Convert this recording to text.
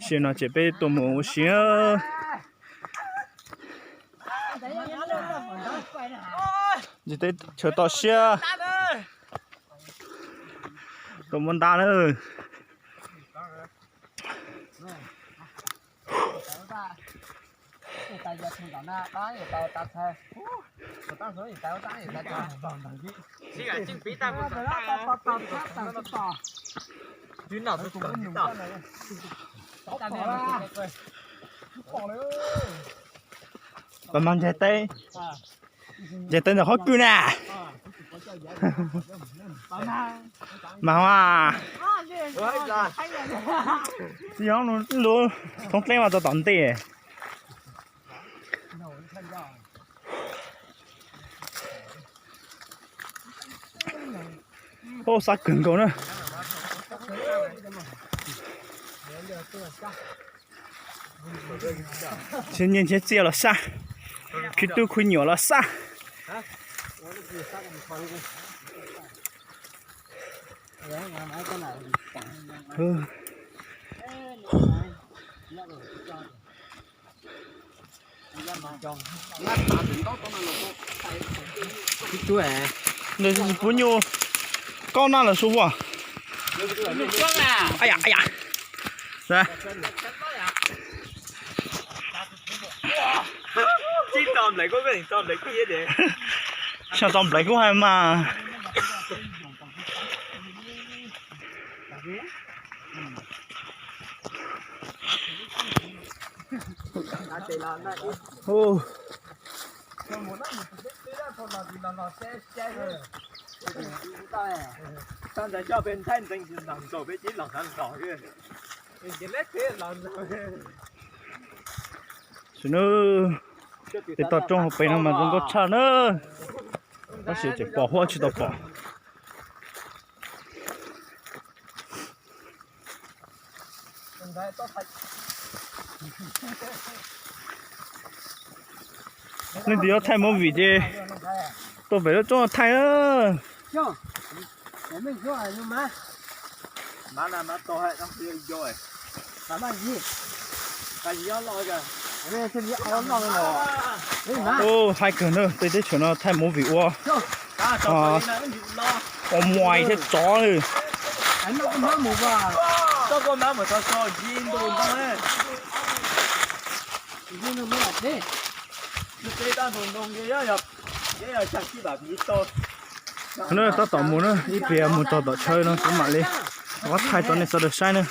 Sim no ces peb tuaj mus ua si na. Ntsib teb chaws toj siab. Tuaj muab ntab na. Pas mas ntseg teb, ntseg teb ntawm qhov kwj na. Mas a, tsis yog lub thoob dleb mas tau tom ntej. Ub, xab kawg nkaus na. Nyiaj nrhiav txiaj los sab, khwv tub khwv nyuam los sab. Nws puv nyuj kob nab lawm su ua. Xyov tau nplaim kub hais mas. Sim no peb toj roob hauv pes no mas zoo nkauj tshaj na. Tab sis tseem pom huab tsis tau pom. Leej twg yuav thaij movie ces tuaj pem lub roob thaij na. Ub, haib kawg na, tej teb chaws no thaij movie ua ua muais thiab tsov li. Tab tom mus na, ib pliag mus txog tom chaw no kuv mam li rov qab thaij rau nej sawv daws saib na.